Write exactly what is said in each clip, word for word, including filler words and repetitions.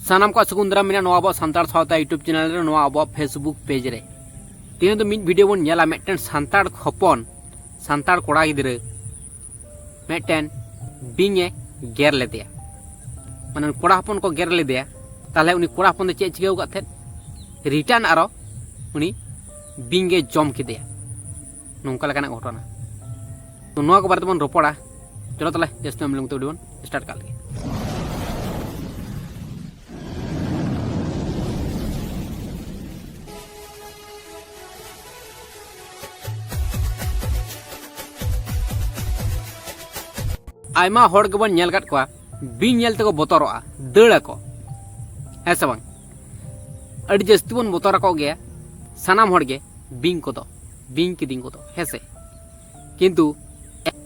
ᱥᱟᱱᱟᱢ ᱠᱚᱣᱟᱜ ᱥᱟᱹᱜᱩᱱ ᱫᱟᱨᱟᱢ ᱢᱮᱱᱟᱜᱼᱟ ᱱᱚᱣᱟ ᱟᱵᱚᱣᱟᱜ ᱥᱟᱱᱛᱟᱲ ᱥᱟᱶᱛᱟ YouTube ᱪᱮᱱᱮᱞ ᱨᱮ, ᱱᱚᱣᱟ ᱟᱵᱚᱣᱟᱜ Facebook ᱯᱮᱡᱽ ᱨᱮ᱾ ᱛᱮᱦᱮᱧ ᱫᱚ ᱢᱤᱫ ᱵᱷᱤᱰᱤᱭᱳ ᱵᱚᱱ ᱧᱮᱞᱟ, ᱢᱤᱫᱴᱮᱱ ᱥᱟᱱᱛᱟᱲ ᱦᱚᱯᱚᱱ, ᱥᱟᱱᱛᱟᱲ ᱠᱚᱲᱟ ᱜᱤᱫᱽᱨᱟᱹ ᱢᱤᱫᱴᱮᱱ ᱵᱤᱧ ᱮ ᱜᱮᱨ ᱞᱮᱫᱮᱭᱟ᱾ ᱢᱟᱱᱮ ᱠᱚᱲᱟ ᱦᱚᱯᱚᱱ ᱠᱚ ᱜᱮᱨ ᱞᱮᱫᱮᱭᱟ᱾ ᱛᱟᱦᱚᱞᱮ ᱩᱱᱤ ᱠᱚᱲᱟ ᱦᱚᱯᱚᱱ ᱫᱚ ᱪᱮᱫ ᱮ ᱪᱤᱠᱟᱹ ᱟᱠᱟᱫ ᱛᱟᱦᱮᱸᱫ? ᱨᱤᱴᱟᱨᱱ ᱟᱨᱚ ᱩᱱᱤ ᱵᱤᱧ ᱜᱮ ᱡᱚᱢ ᱠᱮᱫᱮᱭᱟ᱾ ᱱᱚᱝᱠᱟ ᱞᱮᱠᱟᱱᱟᱜ ᱜᱷᱚᱴᱚᱱᱟ᱾ ᱛᱚ ᱱᱚᱣᱟ ᱠᱚ ᱵᱟᱨᱮ ᱛᱮᱵᱚᱱ ᱨᱚᱯᱚᱲᱟ᱾ ᱪᱚᱞᱚ ᱛᱟᱦᱚᱞᱮ ᱡᱟᱹᱥᱛᱤ ᱵᱟᱝ ᱵᱤᱞᱚᱢ ᱠᱟᱛᱮ ᱵᱷᱤᱰᱤᱭᱳ ᱵᱚᱱ ᱥᱴᱟᱨᱴ ᱠᱟᱜ ᱞᱮᱜᱮ᱾ ᱟᱭᱢᱟ ᱦᱚᱲ ᱜᱮᱵᱚᱱ ᱧᱮᱞ ᱟᱠᱟᱫ ᱠᱚᱣᱟ, ᱵᱤᱧ ᱧᱮᱞ ᱛᱮᱠᱚ ᱵᱚᱛᱚᱨᱚᱜᱼᱟ, ᱫᱟᱹᱲ ᱟᱠᱚ, ᱦᱮᱸ ᱥᱮ ᱵᱟᱝ? ᱟᱹᱰᱤ ᱡᱟᱹᱥᱛᱤ ᱵᱚᱱ ᱵᱚᱛᱚᱨ ᱟᱠᱚ ᱜᱮᱭᱟ ᱥᱟᱱᱟᱢ ᱦᱚᱲ ᱜᱮ, ᱵᱤᱧ ᱠᱚᱫᱚ, ᱵᱤᱧ ᱠᱤᱫᱤᱧ ᱠᱚᱫᱚ, ᱦᱮᱸ ᱥᱮ? ᱠᱤᱱᱛᱩ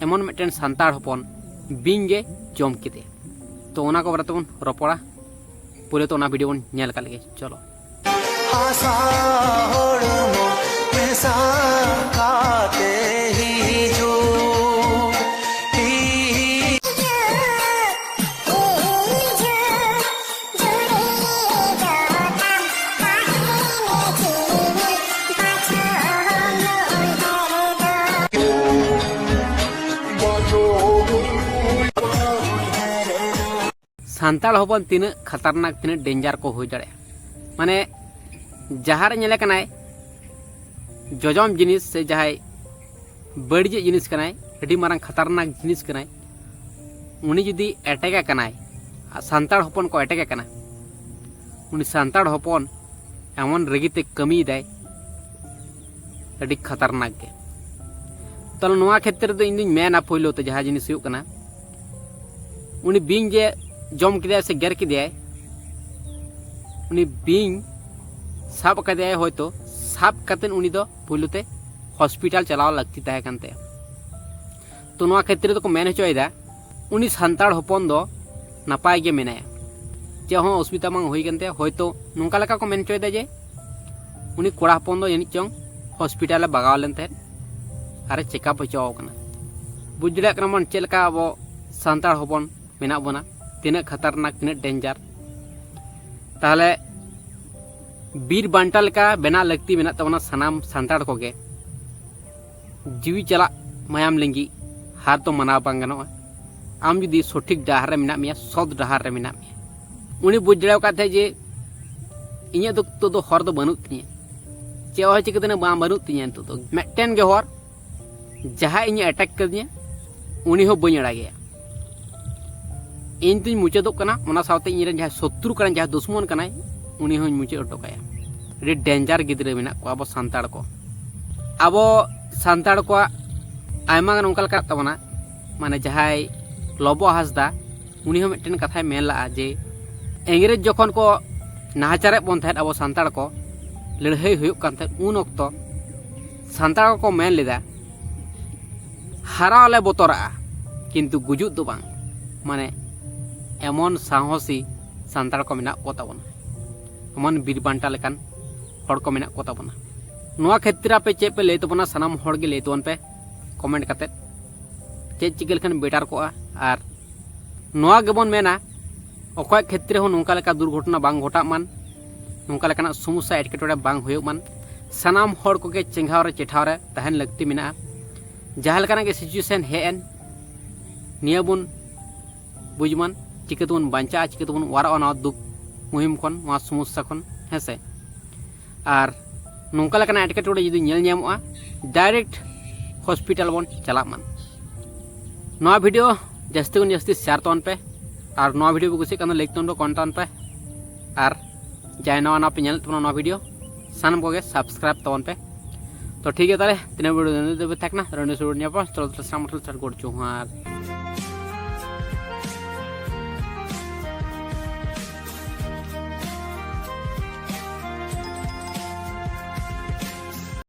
ᱮᱢᱚᱱ ᱢᱤᱫᱴᱮᱱ ᱥᱟᱱᱛᱟᱲ ᱦᱚᱯᱚᱱ ᱵᱤᱧ ᱜᱮ ᱡᱚᱢ ᱠᱮᱫᱮᱭᱟ᱾ ᱛᱚ ᱚᱱᱟ ᱠᱚ ᱵᱟᱨᱮ ᱛᱮᱵᱚᱱ ᱨᱚᱯᱚᱲᱟ᱾ ᱯᱳᱭᱞᱳ ᱛᱮ ᱚᱱᱟ ᱵᱷᱤᱰᱤᱭᱳ ᱵᱚᱱ ᱧᱮᱞ ᱟᱠᱟᱫ ᱞᱮᱜᱮ, ᱪᱚᱞᱚ᱾ ᱦᱟᱥᱟ ᱦᱚᱲᱢᱚ ᱢᱮᱥᱟ ᱠᱟᱛᱮ ᱦᱤᱡᱩᱜ, ᱦᱤᱡᱩᱜ᱾ ᱥᱟᱱᱛᱟᱲ ᱦᱚᱯᱚᱱ ᱛᱤᱱᱟᱹᱜ ᱠᱷᱟᱛᱟᱨᱱᱟᱠ, ᱛᱤᱱᱟᱹᱜ ᱰᱮᱧᱡᱟᱨ ᱠᱚ ᱦᱩᱭ ᱫᱟᱲᱮᱭᱟᱜᱼᱟ᱾ ᱢᱟᱱᱮ ᱡᱟᱦᱟᱸ ᱨᱮ ᱧᱮᱞᱮ ᱠᱟᱱᱟᱭ ᱡᱚᱡᱚᱢ ᱡᱤᱱᱤᱥ ᱥᱮ ᱡᱟᱦᱟᱸᱭ ᱵᱟᱹᱲᱤᱡᱟᱜ ᱡᱤᱱᱤᱥ ᱠᱟᱱᱟᱭ, ᱟᱹᱰᱤ ᱢᱟᱨᱟᱝ ᱠᱷᱟᱛᱟᱨᱱᱟᱠ ᱡᱤᱱᱤᱥ ᱠᱟᱱᱟᱭ, ᱩᱱᱤ ᱡᱩᱫᱤ ᱮᱴᱮᱠᱮ ᱠᱟᱱᱟᱭ, ᱟᱨ ᱥᱟᱱᱛᱟᱲ ᱦᱚᱯᱚᱱ ᱠᱚ ᱮᱴᱮᱠᱮ ᱠᱟᱱᱟ, ᱩᱱᱤ ᱥᱟᱱᱛᱟᱲ ᱦᱚᱯᱚᱱ ᱮᱢᱚᱱ ᱨᱟᱹᱜᱤ ᱛᱮ ᱠᱟᱹᱢᱤᱭᱮᱫᱟᱭ, ᱟᱹᱰᱤ ᱠᱷᱟᱛᱟᱨᱱᱟᱠ ᱜᱮ᱾ ᱛᱟᱦᱞᱮ ᱱᱚᱣᱟ ᱠᱷᱮᱛᱨᱮ ᱫᱚ ᱤᱧ ᱫᱩᱧ ᱢᱮᱱᱟ, ᱯᱳᱭᱞᱳ ᱛᱮ ᱡᱟᱦᱟᱸ ᱡᱤᱱᱤᱥ ᱦᱩᱭᱩᱜ ᱠᱟᱱᱟ, ᱩᱱᱤ ᱵᱤᱧ ᱡᱮ ᱡᱚᱢ ᱠᱮᱫᱮᱭᱟᱭ ᱥᱮ ᱜᱮᱨ ᱠᱮᱫᱮᱭᱟᱭ, ᱩᱱᱤ ᱵᱤᱧ ᱥᱟᱵ ᱟᱠᱟᱫᱮᱭᱟᱭ, ᱦᱚᱭᱛᱳ ᱥᱟᱵ ᱠᱟᱛᱮᱫ ᱩᱱᱤ ᱫᱚ ᱯᱳᱭᱞᱳ ᱛᱮ ᱦᱚᱥᱯᱤᱴᱟᱞ ᱪᱟᱞᱟᱣ ᱞᱟᱹᱠᱛᱤ ᱛᱟᱦᱮᱸ ᱠᱟᱱ ᱛᱟᱭᱟ᱾ ᱛᱚ ᱱᱚᱣᱟ ᱠᱷᱮᱛᱨᱮ ᱫᱚᱠᱚ ᱢᱮᱱ ᱦᱚᱪᱚᱭᱮᱫᱟ, ᱩᱱᱤ ᱥᱟᱱᱛᱟᱲ ᱦᱚᱯᱚᱱ ᱫᱚ ᱱᱟᱯᱟᱭ ᱜᱮ ᱢᱮᱱᱟᱭᱟ, ᱪᱮᱫ ᱦᱚᱸ ᱚᱥᱩᱵᱤᱫᱟ ᱵᱟᱝ ᱦᱩᱭ ᱠᱟᱱ ᱛᱟᱭᱟ᱾ ᱦᱚᱭᱛᱳ ᱱᱚᱝᱠᱟ ᱞᱮᱠᱟ ᱠᱚ ᱢᱮᱱ ᱦᱚᱪᱚᱭᱮᱫᱟ ᱡᱮ ᱩᱱᱤ ᱠᱚᱲᱟ ᱦᱚᱯᱚᱱ ᱫᱚ ᱡᱟᱹᱱᱤᱡ ᱪᱚᱝ ᱦᱚᱥᱯᱤᱴᱟᱞ ᱮ ᱵᱟᱜᱟᱣ ᱞᱮᱱ ᱛᱟᱦᱮᱸᱫ ᱟᱨ ᱮ ᱪᱮᱠᱟᱯ ᱦᱚᱪᱚ ᱟᱠᱟᱱᱟ᱾ ᱵᱩᱡᱽ ᱫᱟᱲᱮᱭᱟᱜ ᱠᱟᱱᱟ ᱵᱚᱱ ᱪᱮᱫ ᱞᱮᱠᱟ ᱟᱵᱚ ᱥᱟᱱᱛᱟᱲ ᱦᱚᱯᱚᱱ ᱢᱮᱱᱟᱜ ᱵᱚᱱᱟ, ᱛᱤᱱᱟᱹᱜ ᱠᱷᱟᱛᱟᱨᱱᱟᱠ, ᱛᱤᱱᱟᱹᱜ ᱰᱮᱧᱡᱟᱨ᱾ ᱛᱟᱦᱚᱞᱮ ᱵᱤᱨ ᱵᱟᱱᱴᱟ ᱞᱮᱠᱟ ᱵᱮᱱᱟᱜ ᱞᱟᱹᱠᱛᱤ ᱢᱮᱱᱟᱜ ᱛᱟᱵᱚᱱᱟ ᱥᱟᱱᱟᱢ ᱥᱟᱱᱛᱟᱲ ᱠᱚᱜᱮ᱾ ᱡᱤᱣᱤ ᱪᱟᱞᱟᱜ ᱢᱟᱭᱟᱢ ᱞᱤᱸᱜᱤ, ᱦᱟᱨ ᱫᱚ ᱢᱟᱱᱟᱣ ᱵᱟᱝ ᱜᱟᱱᱚᱜᱼᱟ᱾ ᱟᱢ ᱡᱩᱫᱤ ᱥᱚᱴᱷᱤᱠ ᱰᱟᱦᱟᱨ ᱨᱮ ᱢᱮᱱᱟᱜ ᱢᱮᱭᱟ, ᱥᱚᱛ ᱰᱟᱦᱟᱨ ᱨᱮ ᱢᱮᱱᱟᱜ ᱢᱮᱭᱟ, ᱩᱱᱤ ᱵᱩᱡᱽ ᱫᱟᱲᱮ ᱟᱠᱟᱫ ᱛᱟᱦᱮᱸᱫ ᱡᱮ ᱤᱧᱟᱹᱜ ᱫᱚ ᱱᱤᱛᱚᱜ ᱫᱚ ᱦᱚᱨ ᱫᱚ ᱵᱟᱹᱱᱩᱜ ᱛᱤᱧᱟᱹ, ᱪᱮᱫ ᱦᱚᱸ ᱪᱤᱠᱟᱹ ᱛᱮᱱᱟᱜ ᱵᱟᱝ ᱵᱟᱹᱱᱩᱜ ᱛᱤᱧᱟᱹ ᱱᱤᱛᱚᱜ ᱫᱚ, ᱢᱤᱫᱴᱮᱱ ᱜᱮ ᱦᱚᱨ, ᱡᱟᱦᱟᱸᱭ ᱤᱧᱮ ᱮᱴᱮᱠ ᱠᱟᱹᱫᱤᱧᱟ ᱩᱱᱤ ᱦᱚᱸ ᱵᱟᱹᱧ ᱟᱲᱟᱜᱮᱭᱟ᱾ ᱤᱧ ᱫᱩᱧ ᱢᱩᱪᱟᱹᱫᱚᱜ ᱠᱟᱱᱟ, ᱚᱱᱟ ᱥᱟᱶᱛᱮ ᱤᱧ ᱨᱮᱱ ᱡᱟᱦᱟᱸᱭ ᱥᱚᱛᱨᱩ ᱠᱟᱱᱟᱭ, ᱡᱟᱦᱟᱸᱭ ᱫᱩᱥᱢᱚᱱ ᱠᱟᱱᱟᱭ, ᱩᱱᱤ ᱦᱚᱸᱧ ᱢᱩᱪᱟᱹᱫ ᱦᱚᱴᱚ ᱠᱟᱭᱟ᱾ ᱟᱹᱰᱤ ᱰᱮᱧᱡᱟᱨ ᱜᱤᱫᱽᱨᱟᱹ ᱢᱮᱱᱟᱜ ᱠᱚᱣᱟ ᱟᱵᱚ ᱥᱟᱱᱛᱟᱲ ᱠᱚ᱾ ᱟᱵᱚ ᱥᱟᱱᱛᱟᱲ ᱠᱚᱣᱟᱜ ᱟᱭᱢᱟ ᱜᱟᱱ ᱚᱱᱠᱟ ᱞᱮᱠᱟ ᱛᱟᱵᱚᱱᱟ, ᱢᱟᱱᱮ ᱡᱟᱦᱟᱸᱭ ᱞᱚᱵᱚ ᱦᱟᱸᱥᱫᱟ, ᱩᱱᱤ ᱦᱚᱸ ᱢᱤᱫᱴᱮᱱ ᱠᱟᱛᱷᱟᱭ ᱢᱮᱱ ᱞᱟᱜᱼᱟ ᱡᱮ ᱤᱝᱨᱮᱡᱽ ᱡᱚᱠᱷᱚᱱ ᱠᱚ ᱱᱟᱦᱟᱪᱟᱨᱮᱫ ᱵᱚᱱ ᱛᱟᱦᱮᱸᱫ ᱟᱵᱚ ᱥᱟᱱᱛᱟᱲ ᱠᱚ, ᱞᱟᱹᱲᱦᱟᱹᱭ ᱦᱩᱭᱩᱜ ᱠᱟᱱ ᱛᱟᱦᱮᱸᱫ, ᱩᱱ ᱚᱠᱛᱚ ᱥᱟᱱᱛᱟᱲ ᱠᱚᱠᱚ ᱢᱮᱱ ᱞᱮᱫᱟ, ᱦᱟᱨᱟᱣ ᱞᱮ ᱵᱚᱛᱚᱨᱟᱜᱼᱟ, ᱠᱤᱱᱛᱩ ᱜᱩᱡᱩᱜ ᱫᱚ ᱵᱟᱝ᱾ ᱢᱟᱱᱮ ᱮᱢᱚᱱ ᱥᱟᱦᱚᱥᱤ ᱥᱟᱱᱛᱟᱲ ᱠᱚ ᱢᱮᱱᱟᱜ ᱠᱚ ᱛᱟᱵᱚᱱᱟ, ᱮᱢᱚᱱ ᱵᱤᱨ ᱵᱟᱱᱴᱟ ᱞᱮᱠᱟᱱ ᱦᱚᱲ ᱠᱚ ᱢᱮᱱᱟᱜ ᱠᱚ ᱛᱟᱵᱚᱱᱟ᱾ ᱱᱚᱣᱟ ᱠᱷᱮᱛᱨᱮ ᱟᱯᱮ ᱪᱮᱫ ᱯᱮ ᱞᱟᱹᱭ ᱛᱟᱵᱚᱱᱟ? ᱥᱟᱱᱟᱢ ᱦᱚᱲ ᱜᱮ ᱞᱟᱹᱭ ᱛᱟᱵᱚᱱ ᱯᱮ ᱠᱚᱢᱮᱱᱴ ᱠᱟᱛᱮᱫ, ᱪᱮᱫ ᱪᱤᱠᱟᱹ ᱞᱮᱠᱷᱟᱱ ᱵᱮᱴᱟᱨ ᱠᱚᱜᱼᱟ᱾ ᱟᱨ ᱱᱚᱣᱟ ᱜᱮᱵᱚᱱ ᱢᱮᱱᱟ, ᱚᱠᱚᱭᱟᱜ ᱠᱷᱮᱛᱨᱮ ᱦᱚᱸ ᱱᱚᱝᱠᱟ ᱞᱮᱠᱟ ᱫᱩᱨᱜᱷᱚᱴᱚᱱᱟ ᱵᱟᱝ ᱜᱷᱚᱴᱟᱜ ᱢᱟᱱ, ᱱᱚᱝᱠᱟ ᱞᱮᱠᱟᱱᱟᱜ ᱥᱚᱢᱚᱥᱥᱟ ᱮᱴᱠᱮᱴᱚᱬᱮ ᱵᱟᱝ ᱦᱩᱭᱩᱜ ᱢᱟᱱ, ᱥᱟᱱᱟᱢ ᱦᱚᱲ ᱠᱚᱜᱮ ᱪᱮᱸᱜᱷᱟᱣ ᱨᱮ ᱪᱮᱴᱷᱟᱣ ᱨᱮ ᱛᱟᱦᱮᱱ ᱞᱟᱹᱠᱛᱤ ᱢᱮᱱᱟᱜᱼᱟ᱾ ᱡᱟᱦᱟᱸ ᱞᱮᱠᱟᱱᱟᱜ ᱜᱮ ᱥᱤᱪᱩᱭᱮᱥᱚᱱ ᱦᱮᱡ ᱮᱱ, ᱱᱤᱭᱟᱹ ᱵᱚᱱ ᱵᱩᱡᱽ ᱢᱟᱱ, ᱪᱤᱠᱟᱹ ᱛᱮᱵᱚᱱ ᱵᱟᱧᱪᱟᱜᱼᱟ, ᱪᱤᱠᱟᱹ ᱛᱮᱵᱚᱱ ᱚᱣᱟᱨᱚᱜᱼᱟ ᱱᱚᱣᱟ ᱫᱩᱠ ᱢᱩᱦᱤᱢ ᱠᱷᱚᱱ, ᱱᱚᱣᱟ ᱥᱚᱢᱚᱥᱥᱟ ᱠᱷᱚᱱ, ᱦᱮᱸ ᱥᱮ᱾ ᱟᱨ ᱱᱚᱝᱠᱟ ᱞᱮᱠᱟᱱᱟᱜ ᱮᱴᱠᱮᱴᱚᱬᱮ ᱡᱩᱫᱤ ᱧᱮᱞ ᱧᱟᱢᱚᱜᱼᱟ, ᱰᱟᱭᱨᱮᱠᱴ ᱦᱚᱥᱯᱤᱴᱟᱞ ᱵᱚᱱ ᱪᱟᱞᱟᱜ ᱢᱟᱱ᱾ ᱱᱚᱣᱟ ᱵᱷᱤᱰᱤᱭᱳ ᱡᱟᱹᱥᱛᱤ ᱠᱷᱚᱱ ᱡᱟᱹᱥᱛᱤ ᱥᱮᱭᱟᱨ ᱛᱟᱵᱚᱱ ᱯᱮ, ᱟᱨ ᱱᱚᱣᱟ ᱵᱷᱤᱰᱤᱭᱳ ᱯᱮ ᱠᱩᱥᱤᱭᱟᱜ ᱠᱷᱟᱱ ᱫᱚ ᱞᱟᱭᱤᱠ ᱛᱟᱵᱚᱱ ᱯᱮ, ᱠᱚᱢᱮᱱᱴ ᱛᱟᱵᱚᱱ ᱯᱮ, ᱟᱨ ᱡᱟᱦᱟᱸᱭ ᱱᱟᱣᱟ ᱱᱟᱣᱟ ᱯᱮ ᱧᱮᱞᱮᱫ ᱛᱟᱵᱚᱱᱟ ᱱᱚᱣᱟ ᱵᱷᱤᱰᱤᱭᱳ, ᱥᱟᱱᱟᱢ ᱠᱚᱜᱮ ᱥᱟᱵᱥᱠᱨᱟᱭᱤᱵ ᱛᱟᱵᱚᱱ ᱯᱮ᱾ ᱛᱚ ᱴᱷᱤᱠ ᱜᱮᱭᱟ, ᱛᱟᱦᱚᱞᱮ ᱛᱤᱱᱟᱹᱜ ᱵᱷᱤᱰᱤᱭᱳ ᱫᱚ ᱛᱟᱦᱮᱸ ᱠᱟᱱᱟ, ᱨᱚᱱᱤ ᱥᱩᱨ ᱧᱟᱯᱟᱢ, ᱪᱚᱞᱚ ᱛᱟᱦᱚᱞᱮ ᱥᱟᱱᱟᱢ ᱴᱷᱮᱱ ᱜᱚᱰ ᱡᱚᱦᱟᱨ᱾